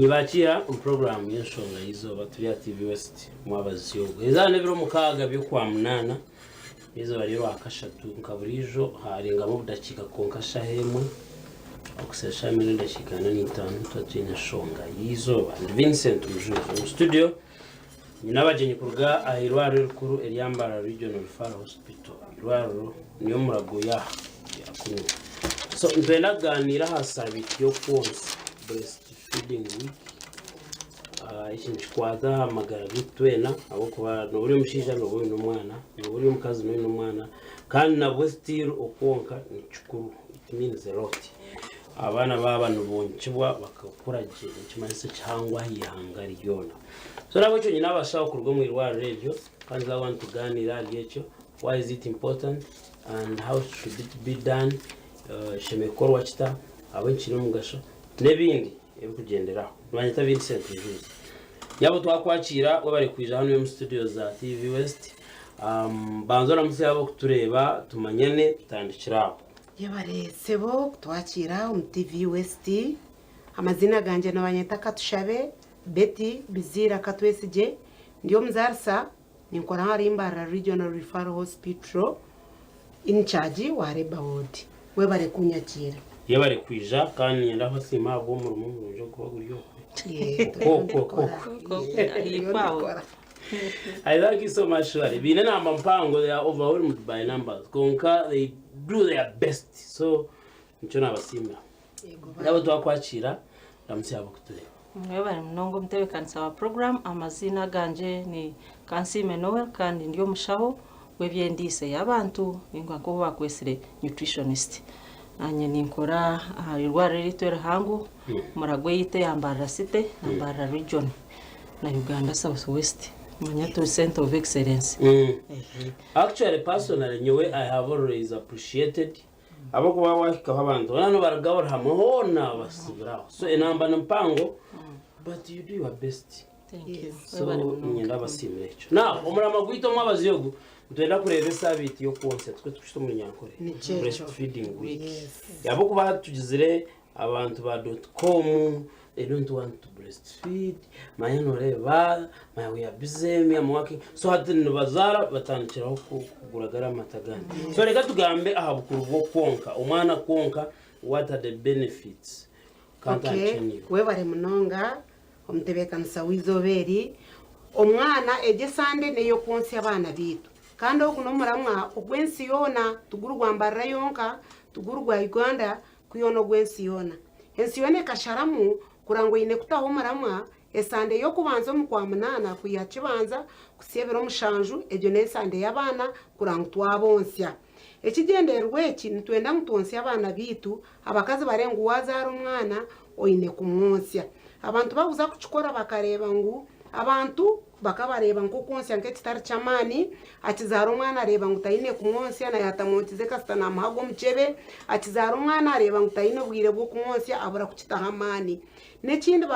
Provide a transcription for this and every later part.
Nibakiira omu puroguraamu y'enshonga y'eizooba turi aha TV West mwabazi ogwo. Eizooba n'ebiro mukaaga by'Okwamunaana n'eizooba ry'Orwakashatu nka buriijo harengamu obudakiika kwonka shaaha emwe okuhitsya shaaha emwe n'edakiika ana n'eitaano tuba twine enshonga y'eizooba. Ndi Vincent Mujuzi omu studio nyine abagyenyi kuruga aha irwariro erikuru erya Mbarara Regional Referral Hospital. Irwariro niyo Murago yaha yakunywa. So nitwenda kugaaniira aha sabiiti y'okwonsa breast feeding week. Ah, eki nikikwata aha magara gaitu twena ahabw'okuba nooba ori omushaija nooba oine omwana, nooba ori omukazi nooba oine omwana kandi nabwo still okwonka ni kikuru it means a lot. Abaana baaba nibonkibwa bakakura gye nikimanyisa ekihangwa aha ihanga ryona. So n'ahabw'ekyo nyine abashaho kuruga omu irwariro eryo kandi turaaba nitugaaniira ahari ekyo why is it important and how should it be done, eh, kishemereire kukorwa kita, ahabw'enki kiine omugasho n'ebindi ebirikugyenderaho. Nibanyeta Vincent Mujuzi. Nyabo twakwakiira webare kwija hanu omu studio za TV West. Um, banza oramutsye ab'okutureeba tumanyane tutandikire aho. Yebare sebo kutwakiira omu TV West. Amaziina gangye nibanyeta Katushabe Betty Biziira Katwesigye. Ndi omuzaarisa, ninkora ahari Mbarara Regional Referral Hospital, in-charge wa Labour Ward. Webare kunyakiira. Yebare kwija kandi niinyenda kubasiima ahabw'omurimo murungi ogurikuba guri okwe. Okwo okwo okwo. I thank you so much surely. Baine enamba mpango they are overwhelmed by numbers kwonka they do their best so nikyo nabasiimira. Nabo twakwakiira ramutsya abakutureeba. Mwebare munonga omutebekanisa wa program. Amaziina agangye ni Kansiime Noel kandi ndi omushaho w'ebyendiisa ey'abantu ninga nk'oku bakwetsire nutritionist. Nanye ninkora aha irwariro eriitu erihango Muragwe eyaitu eya Mbarara City na Mbarara Region na Uganda South West. Manya turi Centre of Excellence. Actually personally nyowe I have always appreciated ahabw'okuba wahikaho abantu boona nibaruga buri hamwe hoona basibire aho so enamba ni mpango but you do your best. Thank you. So Webale munonga. niinyenda abasiimire ekyo. Now omurama gwaitu omwabazi ogu nitwenda kureeba esaabiiti y'okwontsya tukwe tukushita omu Runyankore. Nikyo ekyo. Breastfeeding week. Yes. Ahabw'okuba hati tugizire Abantu ba dot com they don't want to breastfeed manya noreeba manya we are busy me am working so hati nibazaara batandikiraho kugura gari amata agandi so reka tugambe aha bukuru bw'okwonka omwana kwonka what are the benefits Okay, webare munonga omutebeekanisa w'eizooba eri. Omwana egi esande n'ey'okwontsya abaana baitu. Kandi ogu n'omuramwa ogw'ensi yoona, tiguri gwa Mbarara yonka, tiguri gwa Uganda, Ku yoona ogw'ensi yoona. Ensi yoona ekasharamu kurora ngu eine kutaho omuramwa esande y'okubanza omu Kwamunaana kwiha Kibanza kuhitsya ebiro mushanju, egyo n'esande y'abaana kurora ngu twabonsya. Ekigyendererwa eki nitwenda ngu twonsye abaana baitu, abakazi barebe ngu waazaara omwana oine kumwonsya. Abantu bakuza kukikora bakareeba ngu abantu Bakabareeba nk'okwontsya nk'ekitari ky'amaani. Akizaara omwana areeba ngu taine kumwontsya na yaatamwonkize kasita naamuha ag'omukyebe. Akizaara omwana areeba ngu taine obwire bw'okumwontsya abura kukitaho amaani. N'ekindi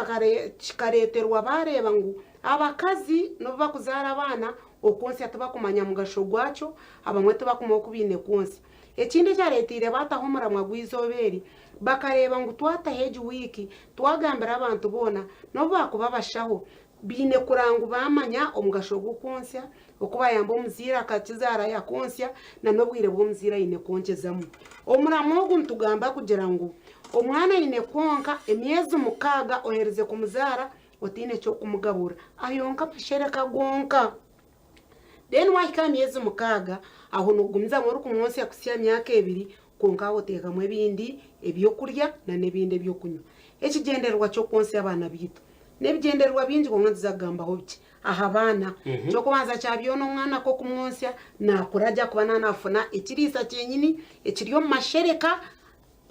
kikareeterwa baareeba ngu abakazi n'obu bakuzaara abaana, okwontsya tibakumanya mugasho gwakyo, abamwe tibakumanya oku baine kwontsya. Ekindi ekyareeteire baataho omuramwa gw'eizooba eri, bakareeba ngu twataho egi wiiki twagambira abantu boona n'obu baakuba abashaho, Baine kurora ngu baamanya omugasho gw'okwontsya, oku bayamba omuzaire akakizaara yakontsya, na n'obwire bw'omuzaire aine kwonkyezamu. Omuramwa ogu nitugamba kugira ngu omwana aine kwonka emyezi mukaaga oherize kumuzaara otaine ky'okumugabura, ayonke amashereka gonka. Then waahika aha myezi mukaaga, aho noogumizamu orikumwontsya kuhitsya aha myaka ebiri, kwonka aho oteekamu ebindi eby'okurya na n'ebindi eby'okunywa. Ekigyendererwa ky'okwontsya abaana baitu n'ebigyendererwa bingi kwonka nituza kugambaho bikye aha baana. Eky'okubanza kya byona omwana ku okumwontsya naakura gye ahakuba naaba naafuna ekiriisa kyenyini ekiri omu mashereka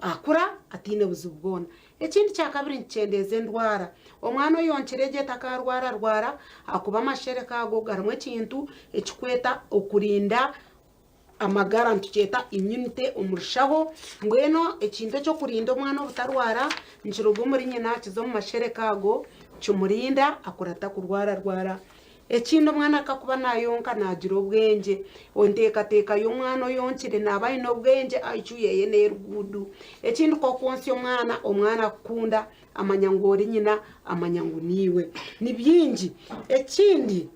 Akura ataine buzibu bwona. Ekindi kyakabiri nikikyendeeza endwara. Omwana oyonkire gye takaarwararwara ahakuba amashereka ago garimu ekintu ekikweta okurinda amagara nitukyeta immunity omu rushaho. Mbwenu ekintu eky'okurinda omwana obutarwara nikiruga omuri nyina kiza omu mashereka ago kimurinda akura atakurwararwara. Ekindi omwana kakuba nayonka nagira obwengye, enteekateeka y'omwana oyonkire naaba aine obwengye IQ yeye neri good. Ekindi ku okwonsya omwana, omwana akukunda amanya ngu ori nyina, amanya ngu niiwe. Ni bingi. Ekindi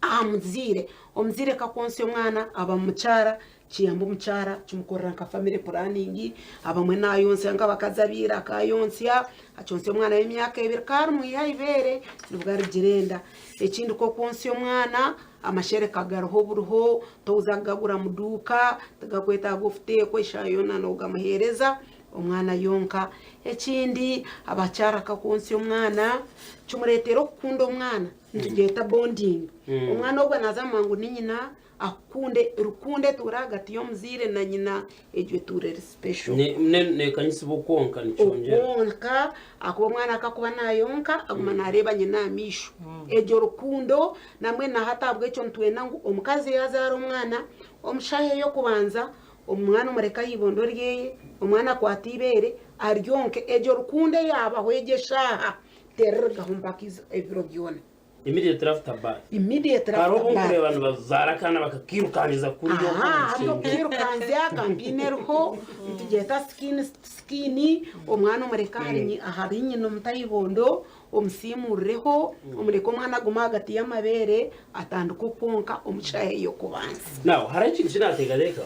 aha muzaire, omuzaire ku akwonsya omwana aba mukyara, kiyamba omukyara kimukorera nka family planning, abamwe nayonsya nk'abakazi abaira akayonsya, akyonsya omwana w'emyaka ebiri ku arimwiha aha ibeere nibwo arigira enda. Ekindi ku okwonsya omwana amashereka gariho buriho, toza kugagura mu duuka, tigakwetaaga ofuteekwa eshaaha yoona nogamuheereza omwana yonka. Ekindi abakyara ku akwonsya omwana kimureetera okukunda omwana, nitugyeta bonding, omwana ogwo naaza kumanya ngu ni nyina Akukunde, rukundo etuura ahagati y'omuzaire na nyina egyo etuura eri special. Nekanyisibwa okwonka nikyongyera. Okwonka ahakuba omwana kakuba nayonka aguma nareeba nyina aha maisho. Egyo rukundo nambwenu na hati ahabw'ekyo nitwenda ngu omukazi yazaara omwana omu shaaha ey'okubanza omwana omureke aha ibondo ryeye, omwana akwate eibeere aryonke. Egyo rukundo eyabaho egyo eshaaha terirugaho mpaka ebiro byona. Immediately after birth. Immediately Hariho after obu birth. nkureeba nibazaara akaana bakakiirukangiza kuriya okwo Aha, omu hati kishengye. okukiirukanzya kampeyini eriho nitugyeta skin to skin, omwana omureke ahari nyi- ahari nyina omuto aha ibondo, omusiimurireho, omureke omwana agume ahagati y'amabeere atandike okwonka omu shaaha ey'okubanza. Now, hariho ekintu eki naateekateeka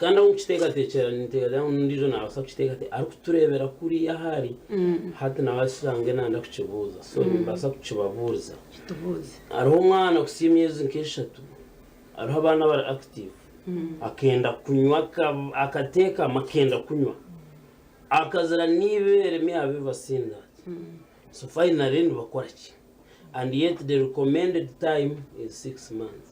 Kandi ahu nkukiteekateekyera ninteekateeka ngu n'ondiijo naabaasa kukiteekateeka arikutureebera kuriya ahu ari, hati nawe ashange nayenda kukibuuza so nimbaasa kukibabuuriza. Kitubuuze. Hariho omwana kuhitsya emyezi nk'eshatu, hariho abaana abari active, akenda kunywa akateekama akenda kunywa, akazira n'eibeere me have ever seen that. So finally nibakora ki? And yet the recommended time is 6 months.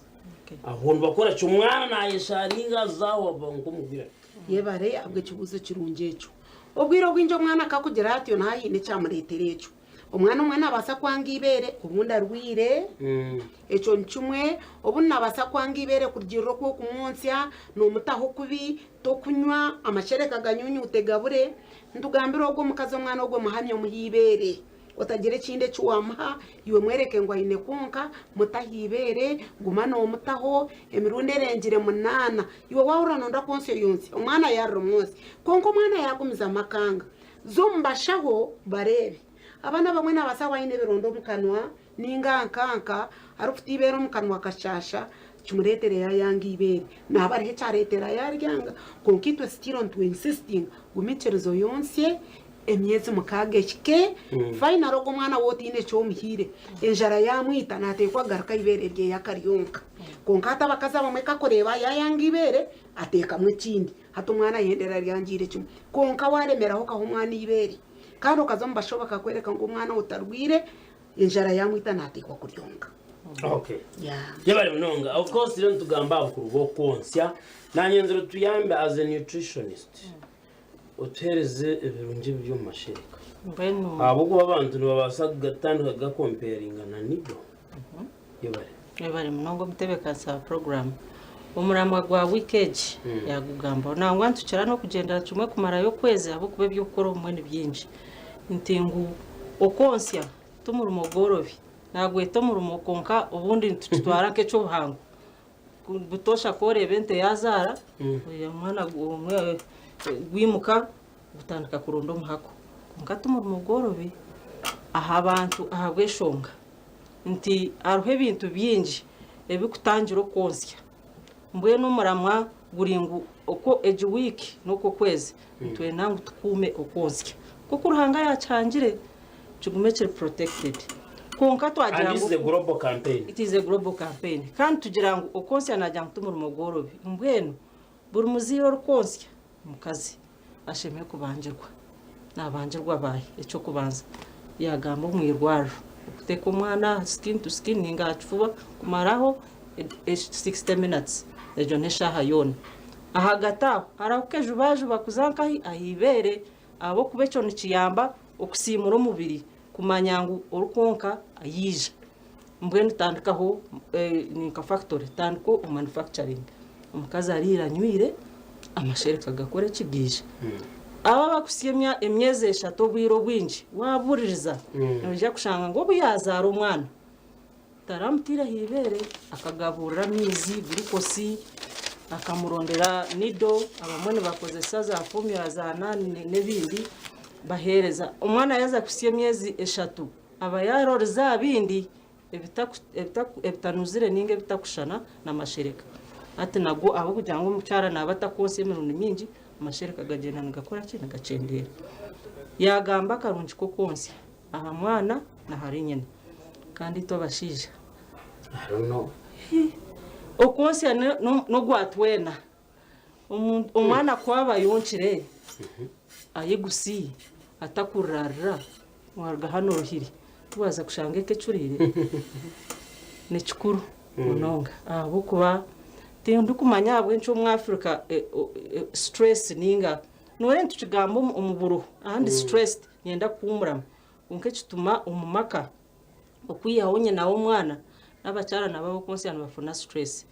Aho nibakora ki? Omwana nayesharinga azaho aba nk'omugwira. Yebare ahabw'ekibuuzo kirungi ekyo. Obwire obwingi omwana akakugira atyo naaba haine ekyamureetera ekyo. Omwana omwe naabaasa kwanga eibeere obundi arwaire, ekyo ni kimwe. Obundi naabaasa kwanga eibeere kurugiirira oku orikumwontsya, noomutaho kubi, tokunywa, amashereka ganyunyuute gabure. Nitugambira ogwo omukazi omwana ogwo muhamye omuhe eibeere. Otagira ekindi eki waamuha, iwe mwereke ngu aine kwonka, mute aha ibeere, guma noomutaho emirundi erengire munaana. Iwe waahurira nooyenda kwontsya oyontsye, omwana yaarira omwontsye. Kwonka omwana yaagumizamu akanga, za omu bashaho bareebe. Abaana abamwe naabaasa kuba aine ebironda omu kanwa nainga aha nkanka, arikuta eibeere omu kanwa akashaasha, kimureetere yaayanga eibeere. Naaba hariho ekyareetera yaaryanga, kwonka itwe still nitwe insistinga, gumiikiriza oyontsye, Emyezi mukaaga ehike, finally ogwo omwana waaba otaine eki omuhaire, enjara yaamwita, naateekwa kugaruka aha ibeere ryeye akaryonka. Kwonka hati abakazi abamwe ku akureeba yaayanga eibeere, ateekamu ekindi. Hati omwana ahendera aryangiire kimwe. Kwonka waaremeraho okaha omwana eibeere, kandi okaza omu bashaho bakakworeka ngu omwana ou otarwaire, enjara yaamwita naateekwa kuryonka. Okay. Yeah. Yebare munonga. Of course rero nitugamba aha bukuru bw'okwontsya. Naanye nzire otuyambe as a nutritionist. Otuheereze ebirungi ebiri omu mashereka. Mbwenu Ahabw'okuba abantu nibabaasa kutandika kugakomparinga na nido. Yebare. Webare munonga omutebeekanisa wa puroguraamu. Omuramwa gwa wiiki egi yaagugambaho. Nangwa nitukira n'okugyendera kimwe kumarayo okwezi ahabw'okuba eby'okukora obumwe ni bingi. Nti ngu okwontsya t'omurimo gworobi. Naagweta omurimo kwonka obundi nitukitwara nk'eky'obuhangwa. Butoosha ku oreeba ente yaazaara, omwana omwe gwimuka gutandika kuronda omuhako. Kwonka ti murimo gworobi aha bantu ahabw'enshonga nti hariho ebintu bingi ebirikutangira okwontsya. Mbwenu omuramwa guri ngu egi wiiki n'oku okwezi nitwenda ngu tukuume okwontsya. Nk'oku Ruhanga yaakihangire kigume kiri protected. Kwonka twagira And this ngu is a global campaign. It is a global campaign. Kandi tugira ngu okwontsya nagira ngu timurimo gworobi. Mbwenu buri muzaire orikwontsya omukazi ashemereire kubangirwa. Nabangirwa baahi? Eky'okubanza yaagamba omu irwariro okuteeka omwana aha skin to skin ninga aha kifuba kumaraho 60 minutes egyo n'eshaaha yoona. Ahagati aho harahuka ejubajuba kuza nkahi? Aha ibeere ahabw'okuba ekyo nikiyamba okusiimura omubiri kumanya ngu orikwonka yaija. Mbwenu tandikaho ni nka fakitori, tandika omanufakicaringe. Omukazi ariire anywire, amashereka gakore ki? Gaija. Abo abakuhitsya emyezi eshatu obwire obwingi, waabuuririza, noija kushanga ngu obu yaazaara omwana, Taramutiire aha ibeere, akagaburira amaizi, glucose, akamurondera nido, abamwe nibakozesa za formula za nani n'ebindi baheereza. Omwana yaaza kuhitsya emyezi eshatu aba yaarorize aha bindi ebitanuzire ninga ebitakushushana n'amashereka. Hati nagwo ahabw'okugira ngu omukyara naaba atakwontsya emirundi mingi, amashereka gagyenda nigakora ki? Nigakyendeera. Yaagamba akarungi k'okwontsya aha mwana n'ahari nyina. Kandi itwe abashaija? I don't know. Okwontsya n'ogwa twena. Omwana ku aba ayonkire, ayigusi, atakuriraarira, waruga hanu oruhire, tiwaaza kushanga eka ecuriire? Ni kikuru munonga ahabw'okuba tindikumanya ahabw'enki omu Africa stress ninga nooreeba nitukigamba omu buruho aha ndi stressed niinyenda kuhuumuramu kwonka ekituma omu maka okwihaho nyina w'omwana n'abakyara nabo ab'okwontsya nibafuna stress.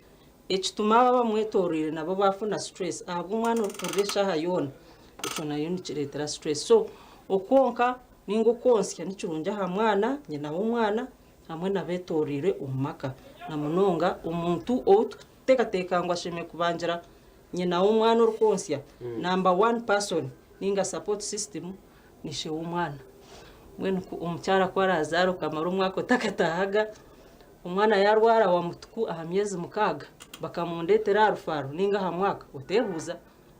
Ekituma abo abamwetoroire nabo bafuna stress ahabw'omwana orikurira eshaaha yoona, ekyo nayo nikireetera stress. So okwonka ninga okwontsya nikirungi aha mwana, nyina w'omwana hamwe n'abeetoroire omu maka. Na munonga omuntu ou turikuteekateeka ngu ashemereire kubangira nyina w'omwana orikwontsya, number one person ninga support system ni ishe w'omwana. Mbwenu omukyara ku araazaare okamara omwaka otakataahaga, Omwana yaarwara wa mutuku aha myezi mukaaga, bakamundetera aha rufaaro nainga aha mwaka, oteebuuza.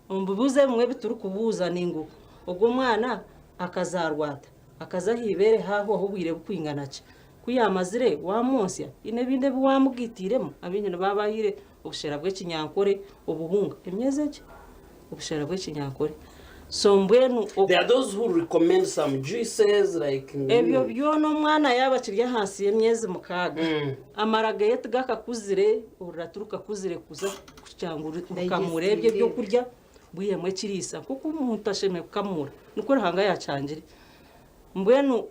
Omu bibuuzo ebimwe ebi turikubuuza ni ngu, Ogwo omwana akazaarwa ata? Akaza aha ibeere haahwaho obwire bukwingana ki? Ku yaamazire, waamwontsya? Haine ebindi ebi waamugaitiiremu? Abaingi nibaba baahaire obushera bw'ekinyankore, obuhunga, emyezi egi. Obushera bw'ekinyankore. So mbwenu There are those who recommend some juices like Ebyo byona omwana yaaba akiri ahansi y'emyezi mukaaga, amara geye tigakakuzire, orura tirukakuzire kuza kugira ngu rukamure ebyo ebyokurya bwihemu ekiriisa nk'oku omuntu ashemereire kukamura nikwo Ruhanga yaakihangire. Mbwenu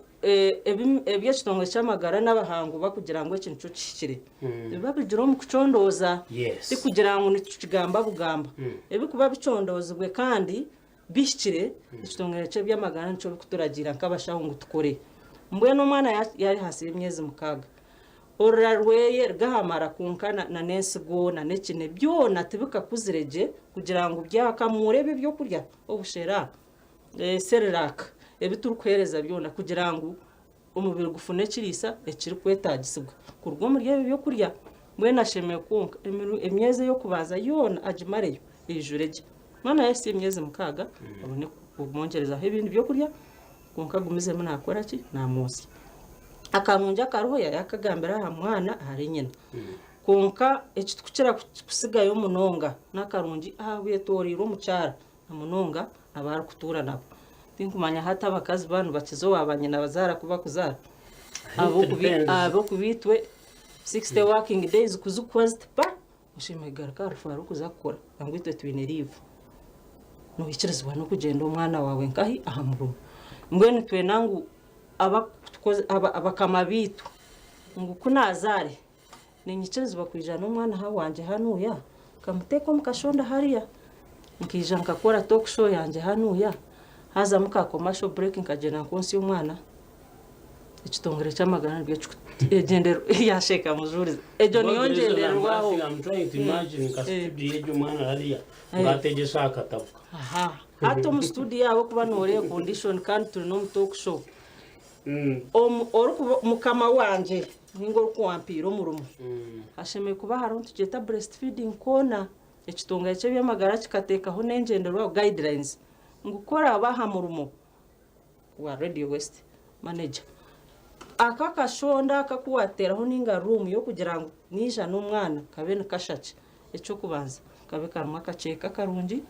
eby'ekitongore ky'amagara n'abahangu bakugira ngu eki nikyo kihikire, nibabigira omu kucondooza, tikugira ngu nitukigamba bugamba. Ebirikuba bicondoozibwe kandi bihikire, ekitongore ky'eby'amagara nikyo birikuturagiira nk'abashaho ngu tukore. Mbwenu omwana yaaba ari ahansi y'emyezi mukaaga, orura rweye rugahamara kwonka n'ensigo n'ekine byona tibikakuzire gye kugira ngu byakamuura ebi ebyokurya, obushera. Cerelac, ebi turikuheereza byona kugira ngu omubiri gufune ekiriisa ekirikwetaagisibwa kuruga omuri ebyo byokurya. Mbwenu ashemereire kwonka emyezi ey'okubanza yoona agimareyo eijure gye. Omwana yaahitsya emyezi mukaaga abone kumwongyerezaho ebindi byokurya kwonka agumizemu naakora ki? Naamwontsya. Akarungi akariho yaakagambira aha mwana ahari nyina. Kwonka ekitukukira kutsigayo munonga n'akarungi aha bwetooroirwe omukyara. Na munonga abu arikutuura nabo. Tinkumanya hati abakazi banu bakiza owa banyina bazaara ku bakuzaara. Ahabw'okuba itwe 60 working days kuzikuhwa ziti pa, oshemereire kugaruka aha rufaaro kuza kukora nangwa itwe twine leave. Noikirizibwa n'okugyenda omwana waawe nkahi? Aha murimo. Mbwenu twena ngu abakama baitu ngu ku naazaare Ninyikirizibwa kwija n'omwana aha wangye hanuya nkamuteeka omu kashonda hariya, nkaija nkakora talk show yangye hanuya hazamu ka commercial break nkagyenda nkontsya omwana, ekitongore ky'amagara nibyo kikugyendera yasheeka mujurizi egyo niyo ngyendererwaho. I'm trying to imagine nka studio egyo omwana hariya ngu ategyese aha katabuka. Aha hati omu studio ahabw'okuba nooreeba condition kandi turi n'omu talk show, Orikuba mukama wangye ninga orikuwampiira omurimo hashemereire kuba hariho nitugyeta breast feeding corner ekitongore ky'eby'amagara kikateekaho n'engyenderwaho, guidelines, ngu ku oraabe aha murimo gwa Radio West manager aka akashonda aka aku waateeraho ninga room y'okugira ngu naija n'omwana kabe nikashakye Eky'okubanza, kabe karimu akakyeka karungi,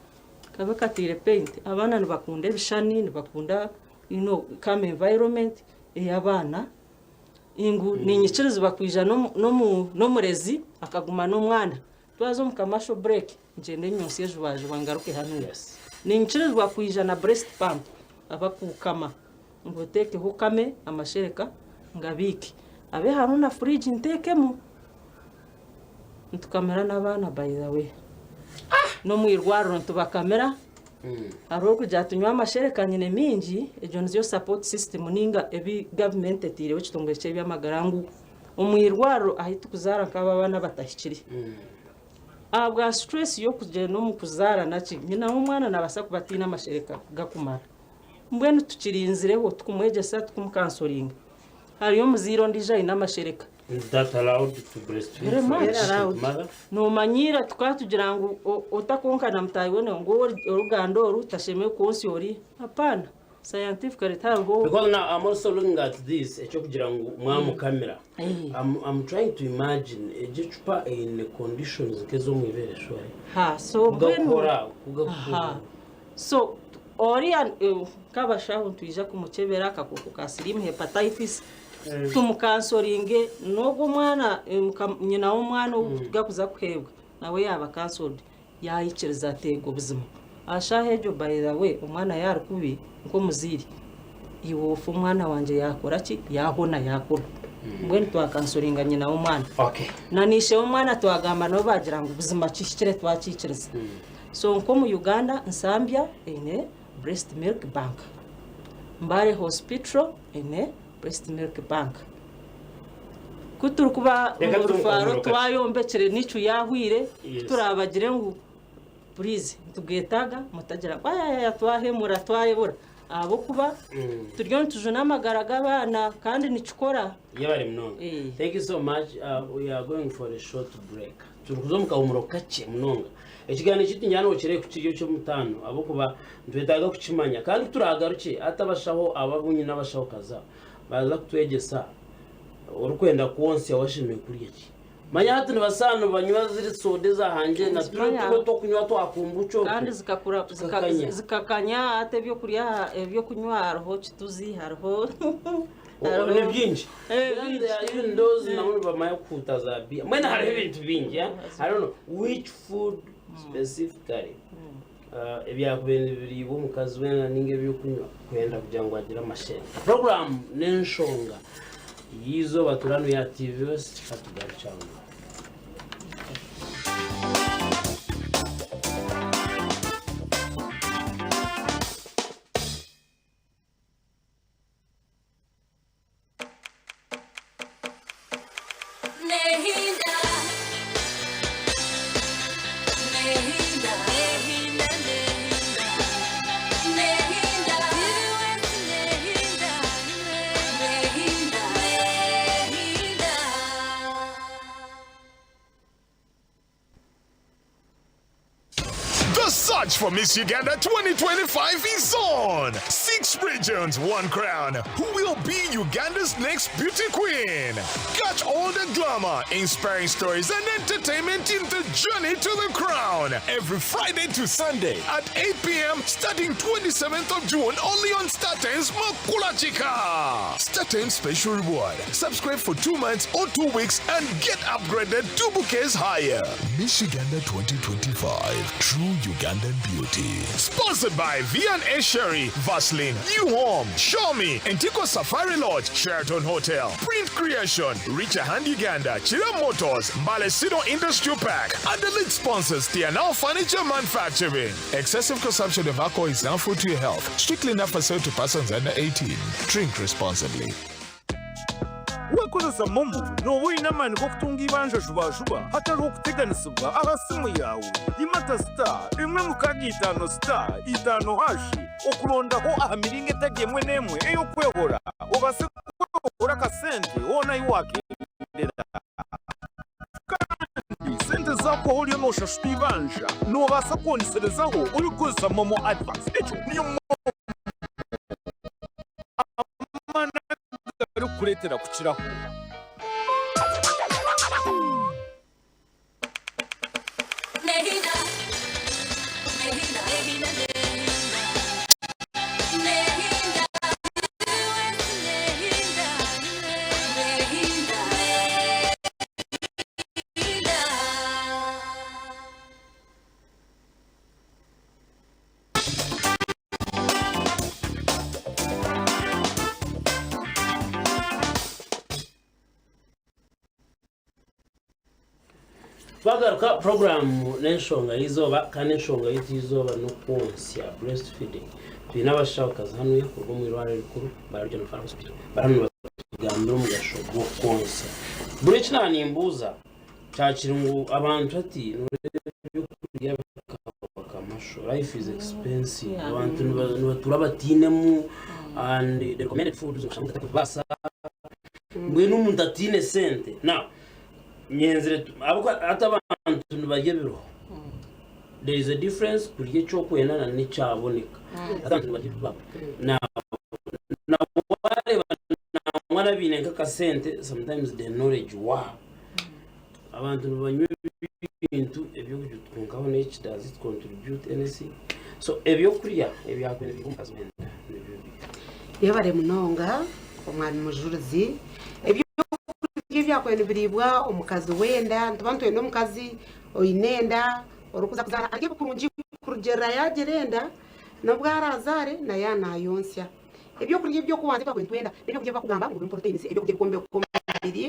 kabe kataire paint. Abaana nibakunda ebishushani, nibakunda you know, calm environment ey'abaana. Ngu ninyikirizibwa kwija n'omurezi akaguma n'omwana. Twaza omu commercial break, ngyende nyonsye jubajuba ngaruke hanuya. Ninyikirizibwa kwija na breast pump abakukama ngu oteekeho okame amashereka ngabiike. Habe hariho na fridge nteekemu. Nitukamira n'abaana by the way. N'omu irwariro nitubakamira. Hariho orikugira ati nyowe amashereka nyine mingi, egyo niyo support system ninga ebi gavumenti eteireho ekitongore ky'eby'amagara ngu Omu irwariro ahu turikuzaara nk'abo abaana abatahikire. Ahabwa stress y'okugyenda omu kuzaara naki, nyina w'omwana naabaasa kuba ataine amashereka gakumara. Mbwenu tukirinzireho tukumwegyesa tukumukansoringa. Hariyo omuzaire ondiijo aine amashereka. Is that allowed to breastfeed Very for much. a Allowed. mother? Noomanya ira tukaba tugira ngu otakonka na mutaahi we ngu oruganda oru tashemereire kwontsya ori. Hapaana. Scientifically tihariho. Because now I'm also looking at this ekyokugira ngu mwamukamira. I'm, I'm trying to imagine egyo ecupa eine conditions nk'ez'omwibere shwari. Ha, so mbwenu Kugakora, kugakora. Aha. So oriya nk'abashaho nitwija kumukyebera akakooko ka siriimu hepatitis tumukansoringe n'ogwo omwana nyina w'omwana ou gakuza kuheebwa nawe yaaba cancelled yaayikiriza ati eego buzima. Aha shaaha egyo by the way omwana yaari kubi nk'omuzaire iwe ofa omwana wangye yaakora ki yaahona yaakura mbwenu twakansoringa nyina w'omwana. Okay. Na n'ishe w'omwana twagamba nabo baagira ngu buzima kihikire twakiikiriza. So nk'omu Uganda Nsambya eine breast milk bank, Mbale Hospital eine breast milk bank. Ku turikuba Reka omu tuze omu rufaro kahumuro kakye. twayombekire NICU yahwire, Yes. ku turabagire ngu please nitubwetaaga mutagira ngu ayayaya twahemura twayebura ahabw'okuba turiyo nitujuna amagara g'abaana kandi nikikora. Yebare munonga. Thank you so much. We are going for a short break. Turi kuza omu kahumuro kakye munonga. Ekiganiro kyaitu nyana okire ku kiri eky'omutaano ahabw'okuba nitwetaaga kukimanya kandi ku turaagarukye hati abashaho ababunyi n'abashaho kaza baaza kutwegyesa orikwenda kwontsya washemereire kurya ki. Manya hati nibasaana nibanywa ziri soda ezahangire na turi Nizimanya. tumwe twokunywa twakumbucha okwe. Kandi zikakura Zikakanya. Zikakanya hati ebyokurya ebyokunywa hariho kituzi hariho Ni bingi. Eh, Then bingi. there are even those nabo nibamanya kuhuta za bia. Mbwenu hariho ebintu bingi. Eh? I don't know which food specifically ebyakubaire nibiriibwa omukazi weena ninga ebyokunywa kwenda kugira ngu agire amashereka. Program n'enshonga y'eizooba turano ya TV West katugarukye aho ngaho. Nehinda, nehinda, nehinda, nehinda, nehinda, nehinda, nehinda. The search for Miss Uganda 2025 is on! Six regions, one crown. Who will be Uganda's next beauty queen? Catch all the glamour, inspiring stories, and entertainment in the journey to the crown. Every Friday to Sunday at 8 p.m. starting 27th of June only on StarTimes Makulachika. StarTimes special reward. Subscribe for 2 months or 2 weeks and get upgraded two bouquets higher. Miss Uganda 2025. True Ugandan beauty. Sponsored by V&A Sherry, Vaseline, New Home, Xiaomi, Antico Safari Lodge, Sheraton Hotel, Print Creation, Richer Hand Uganda, Chira Motors, Malesino Industrial Park, and the lead sponsors, Tianao Furniture Manufacturing. Excessive consumption of alcohol is harmful to your health. Strictly not for sale to persons under 18. Drink responsibly. Wakozesa momo nooba oine amaani g'okutunga ibanja juba hatariho kuteganisibwa aha simu yawe. Imata *165*5# okurondaho aha miringo etari emwe n'emwe ey'okwehora obaase kwehora akasente hoona ahi wakendera. Kandi sente zaakwaho oriyo nooshashura ibanja noobaasa kwongeserezaho orikukozesa momo advance. Ekyo niyo momo amaani agarikukureetera kukiraho. Nehinda, nehinda, nehinda, nehinda, nehinda, nehinda, nehinda. Twagaruka puroguramu n'enshonga y'eizooba kandi enshonga yaitu y'eizooba n'okwonsya, breastfeeding. Twine abashahokazi hanu kuruga omu irwariro erikuru bararya Hospital bari hanu nibatugambira omugasho gw'okwonsya. Buri eki naanimbuuza kyakiri ngu abantu hati nooreeba ebyokurya bikaba kamasho, life is expensive, abantu nibatuura batainemu and the recommended foods noshanga omuntu atarikubibaasa, mbwenu omuntu ataine sente now nyenzire ahabw'okuba hati abantu nibarya ebiriho, there is a difference kurya eki orikwenda na n'ekyaboneka, hati abantu nibarya ebi baabona. Now na waareeba nangwa n'abaine nk'akasente sometimes the knowledge wa abantu nibanywa ebintu eby'okugira kwonka hoona eki does it contribute anything so ebyokurya ebyakwenda biri omukazi wenda nibyo biha. Yebare munonga omwami Mujurizi. Ebyokurya ebyakwenda nibiriibwa omukazi w'enda, nituba nitwenda omukazi oine enda orikuza kuzaara arye kurungi kurugiirira yaagira enda n'obu araazaare nawe yaaba naayontsya. Ebyokurya eby'okubanza ebi twakubaire nitwenda n'ebyokurya ebi barikugamba ngu birimu proteins, ebyokurya ebirikwombeka omubiri.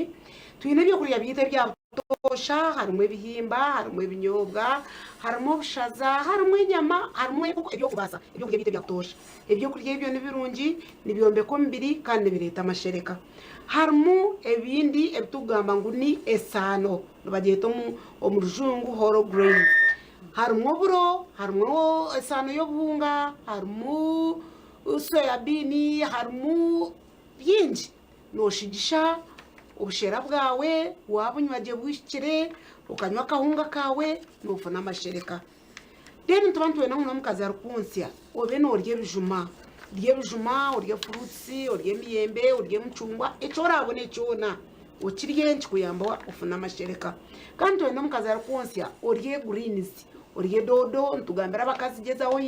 Twine ebyokurya byaitu ebya butoosha harimu ebihimba, harimu ebinyobwa, harimu obushaza, harimu enyama, harimu enkoko eby'okubaasa ebyokurya byaitu ebya butoosha. Ebyokurya ebyo ni birungi, nibyombeka omubiri kandi nibireeta amashereka. Harimu ebindi ebi turikugamba ngu ni esaano nibagyeta omu rujungu whole grains. Harimu oburo, harimu esaano y'obuhunga, harimu Soya bean harimu bingi noshigisha obushera bwawe wabunywa gye buhikire okanywa akahunga kawe nofuna amashereka. Then nituba nitwenda ngu n'omukazi arikwontsya obe norya ebijuma, orye ebijuma, orye fruits, orye emiyembe, orye emicungwa eki orabone kyona okirye nikikuyamba ofune amashereka. Kandi nitwenda omukazi arikwontsya orye greens. Orye doodo, nitugambira abakazi gyezaho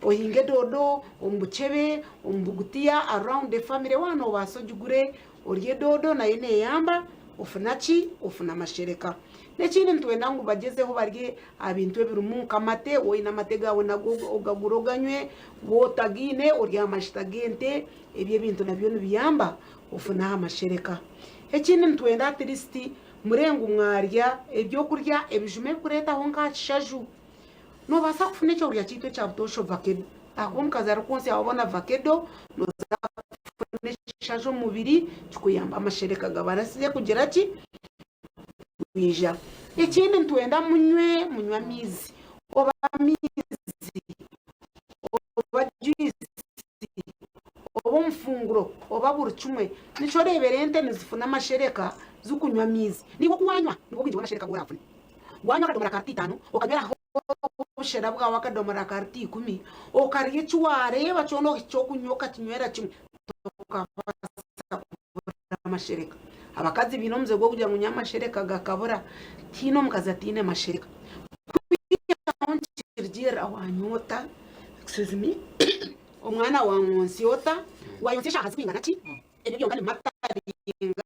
ohinge doodo omu bukyebe, omu bugutiya around the family waaba noobaasa ogigure orye doodo nayo neeyamba ofuna ki? Ofuna amashereka. N'ekindi nitwenda ngu bagyezeho barye aha bintu ebirimu nk'amate, waaba oine amate gaawe nago ogagure oganywe, waaba otagaine orye aha mashita g'ente, ebyo ebintu nabyo nibiyamba ofune aha mashereka. Ekindi nitwenda at least Mure ngu mwarya ebyokurya ebijuma ebikureetaho nka kishaju. Noobaasa kufuna ekyokurya kyaitu ekya butoosha ovakedo. Ahakuba omukazi arikwontsya waabona vakedo nooza kufuna ekishaju omu mubiri kikuyambe amashereka gabarasize kugira ki? Kwija. Ekindi nitwenda munywe munywe amaizi oba amaizi oba juice. oba omufunguro oba buri kimwe. Nikyo oreebera ente nizifuna amashereka zikunywa amaizi. Naiwe oku waanywa nibwo bwingi bw'amashereka agu oraafune. Waanywa akadomora ka rita itaano, okanyweraho obushera bwawe akadomora ka rita ikumi, okarya eki waareeba kyona ohikye okunywa okakinywera kimwe, tokabaasa kubura amashereka. Abakazi baine omuze gw'okugira ngu nyowe amashereka gakabura. Tihaine omukazi ataine mashereka. Kwihaho nikirugiirira waanywa ota. Excuse me. Omwana wa mwonsi ota? Wayonsa eshaaha zikwingana ki? Ebyo byonka nibimataringa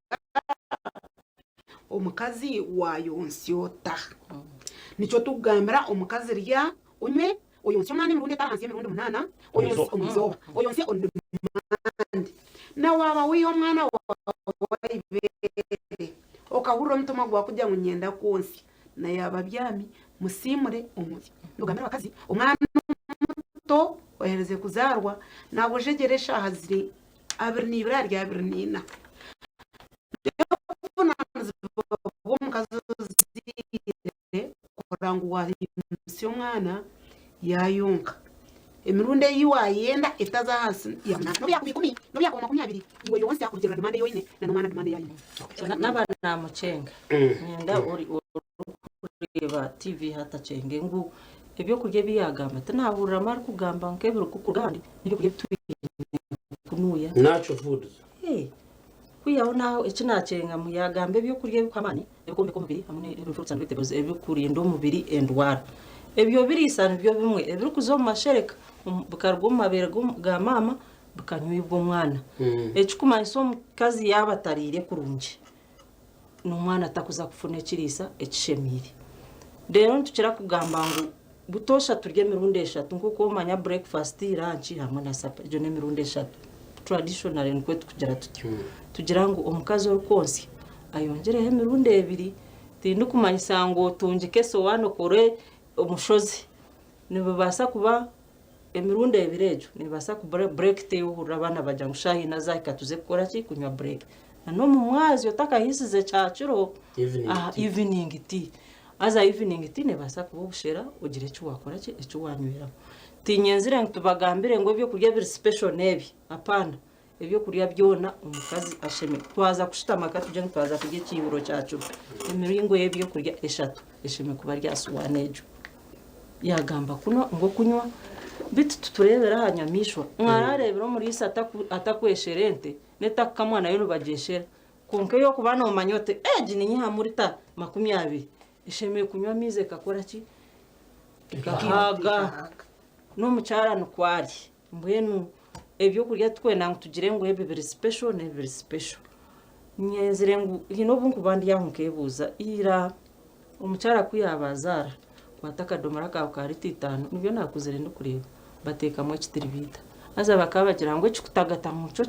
omukazi wayonsa ota? Nikyo tukugambira omukazi rya, onywe, oyonse omwana emirundi etari ahansi y'emirundi munaana oyonse omu izooba, oyonse on demand. Na waaba wiha omwana waawe eibeere okahurira omutima gwakugira ngu niinyenda kwonsya, Na yaaba abyami, musiimure omurye. Nogambira abakazi, omwana omuto oherize kuzaarwa naagwejegyera eshaaha ziri 24 ahari 24. Reero obuvunaanizibwa bw'omukazi ozaire kurora ngu waahimbisa omwana yaayonka. Emirundi ei waayenda etaza ahansi ya munaana. N'obu yaakuba ikumi, n'obu yaakuba 20, iwe yonsya kurugiirira demand ei oine na n'omwana demand ei aine. Naaba naamukyenga, niinyenda orikureeba TV hati akyenge ngu ebyokurya ebi yaagamba tinaahuriramu arikugamba nk'ebirikukurwa ahandi n'ebyokurya ebi twine kunuuya. Natural foods. Kwihaho n'aho eki naakyenga ngu yaagamba ebyokurya ebikuha amaani, ebikwombeka omubiri hamwe n'ebi fruits and vegetables ebikurinda omubiri endwara. Ebyo biriisa nibyo bimwe ebirikuza omu mashereka bikaruga omu mabeere ga maama bikanywibwa omwana. Ekikumanyisa omukazi yaaba atariire kurungi, n'omwana takuza kufuna ekiriisa ekishemeire. Reero nitukira kugamba ngu butoosha turye emirundi eshatu nk'oku omanya breakfast, lunch hamwe na supper egyo n'emirundi eshatu. Traditionally nikwo tukugira tutyo. Tugira ngu omukazi orikwontsya ayongyereho emirundi ebiri. Tindikumanyisa ngu otungike esowaani okore omushozi. Nibibaasa kuba Emirundi ebiri egyo neebaasa kuba break ti ei ohurira abaana bagira ngu shaaha ina zaahika tuze kukora ki? Kunywa break. Na n'omu mwazyo otakahiisize kyakiro, Evening aha tea. evening tea. Haza evening tea neebaasa kuba obushera ogire eki waakora ki, eki waanyweraho. Tiinyenzire ngu tubagambire ngu ebyokurya biri special n'ebi, apaana. Ebyokurya byona omukazi asheme. Twaza kushutama ka tugire ngu twaza kurya ekiihuro kya kiro, emiringo y'ebyokurya eshatu esheme kuba eri aha suwaani egyo. Yaagamba kunu ngu okunywa, beitu titureebera aha nyamaishwa. Mwarareebire omuriisa atakweshera ente, n'etakukamwa nayo nibagyeshera. Kwonka ey'okuba noomanya oti egi ninyihamu rita 20, eshemereire kunywa amaizi ekakora ki? Ekahaaga. N'omukyara nikwo ari. Mbwenu ebyokurya titukwenda ngu tugire ngu ebi biri special n'ebi biri special. Nyenzire ngu haine obu nkuba ndi aho nkebuuza, ira omukyara ku yaaba azaara, kwata akadomora kaawe ka rita itaano, nibyo naakuzire ndikureeba, bateekamu ekitiribiita. Haza bakaba bagira ngu ekikutagata ngu nikyo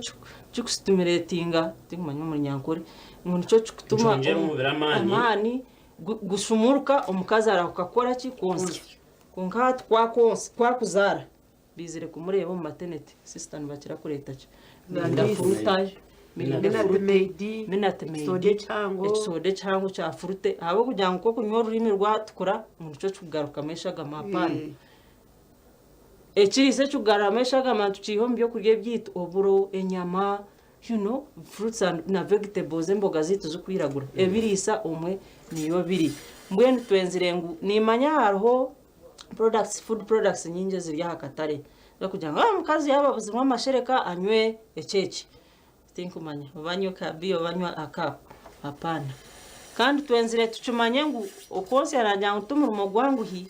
kikusitimuletinga, tinkumanya omu Runyankore, ngu nikyo kikutuma Nikyongyera omubiri amaani. amaani gushumuruka omukazi arahuka kukora ki? Kwonsya. Kwonka hati ku akuzaara, Baizire kumureeba omu mateneti. Sister nibakira kureeta ki? Mirinda furute, mirinda furute, minati maidi, ekisooda ekihango kya furute ahabw'okugira ngu k'okunywa orurimi rwatukura ngu nikyo kikugarukamu eshagama apaana. Ekiriisa ekikugaruramu eshagama nitukiiha omu byokurya ebyaitu oburo, enyama, you know, fruits and na vegetables emboga zaitu zirikwiragura ebiriisa omwe niyo biri. Mbwenu twenzire ngu nimanya hariho products, food products nyingi eziri aha katare z'okugira ngu omukazi yaaba abuzirwe amashereka anywe eki eki, tinkumanya oba anywe ka biya oba anywe akaaku, hapaana. Kandi twenzire tukimanye ngu okwontsya naagira ngu timurimo gwanguhi,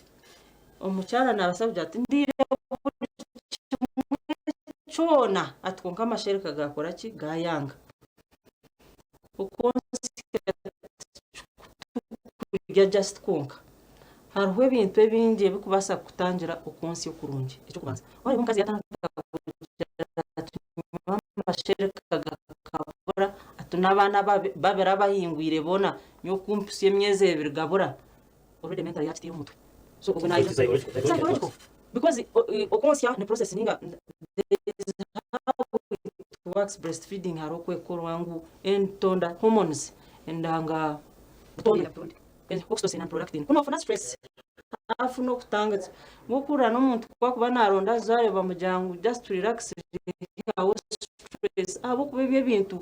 omukyara naabaasa kugira ati ndiire buri kimwe kyona ati kwonka amashereka gaakora ki, gaayanga. Okwontsya tikurya just kwonka. Hariho ebintu ebingi ebirikubaasa kukutangira okwontsya okurungi. Eky'okubanza, waareeba omukazi yaatandika kugira ati nyowe amashereka gakabura, ati n'abaana babiri abahingwire boona nyowe kumpitsya emyezi ebiri gabura, already mentally yaakiteire omu mutwe. So ogwo naija psychological because okwontsya ni process ninga there is how it works breastfeeding hariho oku ekukorwa ngu entonda hormones endanga oxytocin and prolactin ku noofuna stress afuna okutangitsa nk'okuhurira n'omuntu ku akuba naaronda azaare bamugira ngu just relax rihaho stress ahabw'okuba ebyo ebintu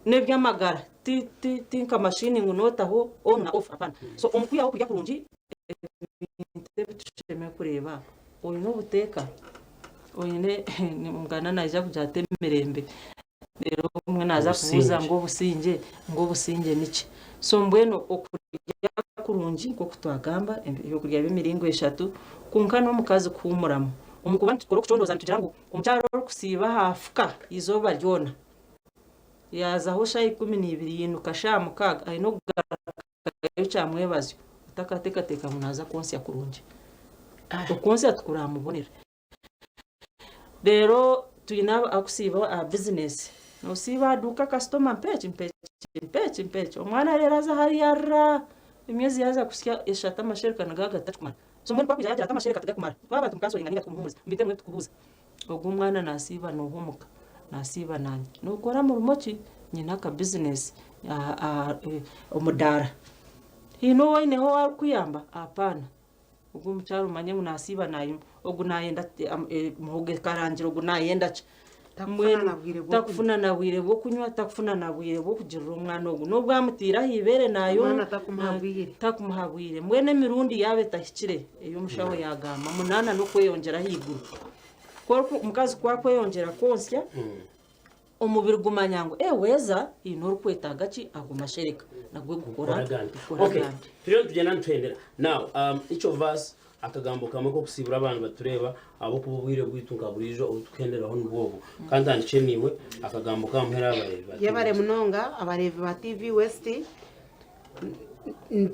n'eby'amagara ti ti ti nka mashini ngu nootaho on na off hapana so omu kwihaho okurya kurungi ebintu ebi tushemereire kureeba oine obuteeka oine omuganda naija kugira ati emirembe reero omwe naaza kubuuza ngu obusingye ngu obusingye niki so mbwenu okurya kurungi nk'oku twagamba ebyokurya by'emiringo eshatu kwonka n'omukazi kuhuumuramu omu kuba nitukora okucondooza nitugira ngu omukyara orikusiiba aha fuka eizooba ryona yaazaho shaaha 12 yainuka shaaha 6 aine okugarukayo kyamwebazyo otakateekateeka ngu naaza kwontsya kurungi okwontsya tikuramubonera. Reero twine abakusiiba aha bizinesi, noosiiba aha duuka kasitoma mpa eki mpa eki mpa eki mpa eki, omwana reero aza hariya arira, emyezi yaaza kuhitsya eshatu amashereka nigo gatakumara, so mbwenu ku akwija yaagira ati amashereka tigakumara, twaba nitumukansoringa ninga tukumuhuumuriza ngu beitu ebimwe titukubuuza, ogwo omwana naasiiba nooha omuka, naasiiba naanye, nookora murimo ki? Nyine aka bizinesi omudaara, haine ou oineho ou arikukuyamba? Apaana. Ogu omukyara omanye ngu nasiiba nayimwa, ogu nayenda muhogo ekarangire, ogu nayenda ki. Takufuna na bwire bw'okunywa. Takufuna na bwire bw'okunywa, takufuna na bwire bw'okugirira omwana ogu. N'obu amutiire aha ibeere nayonka. Omwana takumuha bwire. Takumuha bwire. Mbwenu emirundi yaaba etahikire ei omushaho yaagamba, munaana n'okweyongyera ahaiguru. Ku omukazi ku akweyongyera kwontsya, Omubiri gumanya ngu weeza haine orikwetaaga ki ago mashereka nagwo gukora Okay, agandi. turiyo nitugyenda nituhendera. Now, each of us akagambo kamwe k'okusiibura abantu batureeba ahabw'okuba obwire bwaitu nka buriijo obu tukuhenderaho nibwo obu. Ka ntandikye naiwe akagambo kamuheru aha bareebi ba TV Yebare West. munonga abareebi ba TV West.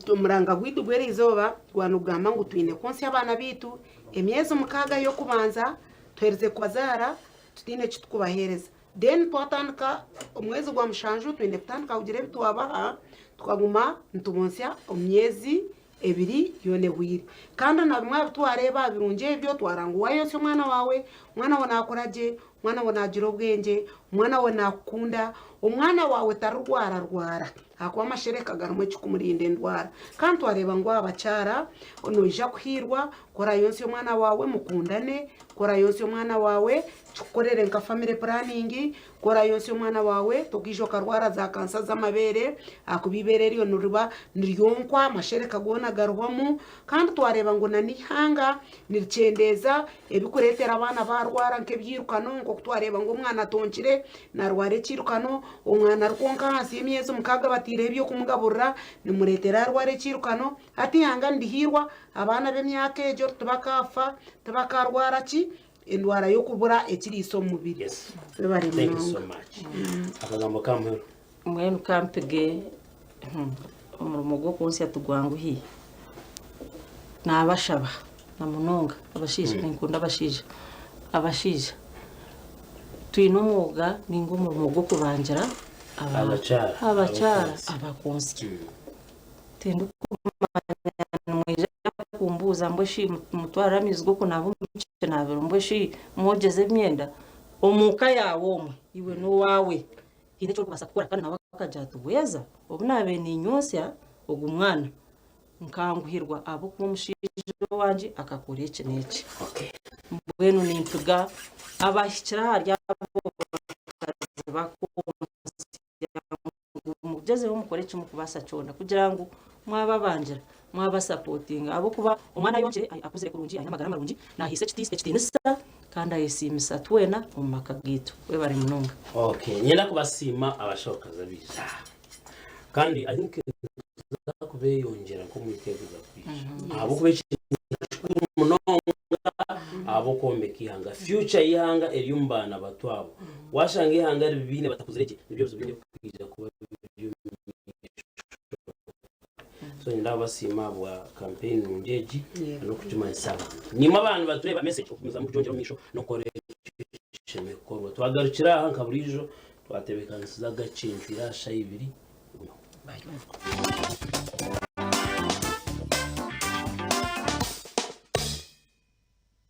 Omuranga gwaitu gw'eriizooba gwaba nigugamba ngu twine kwontsya abaana baitu emyezi 6 y'okubanza tuherize kubazaara tutaine eki turikubaheereza. Then twatandika omwezi gwa mushanju twine kutandika kugira ebi twabaha tukaguma nitubonsya omu myezi ebiri yoona ehweire. Kandi na bimwe aha bi twareeba aha birungi ebyo twareeba ngu waayonsya omwana waawe, omwana waawe naakura gye, Omwana waawe naagira obwengye, omwana waawe naakukunda, omwana waawe tarirwararwara ahakuba amashereka garimu ekirikumurinda endwara. Kandi twareeba ngu abakyara noija kuhiirwa ku oraayonsye omwana waawe mukundane, ku oraayonsye omwana waawe kikukorere nka family planning, Ku oraayonsya omwana waawe, tokaija okarwara za kansa z'amabeere, ahakuba eibeere eryo niriba niryonkwa, amashereka goona garihwamu. Kandi twareeba ngu n'eihanga nirikyendeeza ebirikureetera abaana baarwara nk'ebyirukano, nk'oku twareeba ngu omwana atonkire naarwara ekiirukano, omwana arikwonka ahansi y'emyezi mukaaga bataireho eby'okumugaburira nimureetera yaarwara ekiirukano. Hati eihanga nirihiirwa, abaana b'emyaka egyo tibakaafa, tibakarwara ki? Endwara y'okubura ekiriisa omu mubiri. Yes. Webare Thank you so munonga. much. Akagambo ka muheru. Mbwenu kampige omurimo gw'okwontsya tigwanguhi. Naabashaba na munonga abashaija, ninkunda abashaija, abashaija twine omwoga ninga omurimo gw'okubangira Abakyara abakyara abakwontsya. abakwontsya. Tindikumanya nimwija kumbuuza mbwe shi mutware amaizi g'okunaaba omu kinaabiro mbwe shi mwogyeze emyenda? Omu ka yaawe omwe iwe n'owaawe haine eki orikubaasa kukora kandi nawe akagira ati weeza obu naabaire niinyonsya ogu mwana nkanguhirwa ahabw'okuba omushaija owangye akakora eki n'eki. Mbwenu nimpiga abahikire ahari abo bakazi bakwonsya. ngu mugyezeho mukore eki murikubaasa kyona kugira ngu mwababangira, mwabasapotinga ahabw'okuba omwana ayonkire akuzire kurungi aine amagara marungi nahaisa ekitiinisa kandi ayesiimisa twena omu maka gaitu. Webare munonga. Okay, niinyenda kubasiima abashahokazi abaija aha kandi I think nituza kubeyongyera nk'omu wiiki erikuza kwija ahabw'okuba eki nikikuru munonga ahabw'okwombeka eihanga. Future y'eihanga eri omu baana bato abo. Waashanga eihanga ribiine batakuzire gye, nibyo bizibu bingi ebirikwija kuba biri omu maisho. So niinyenda kubasiima ahabwa campaign nungi egi n'okugimanyisa abantu. Naimwe abantu batureeba message okugumizamu kugyongyera omu maisho n'okukora ekishemereire kukorwa. Twagarukira aha nka buriijo twatebeekanisiza agakintu ira aha shaaha ibiri. Gumaho.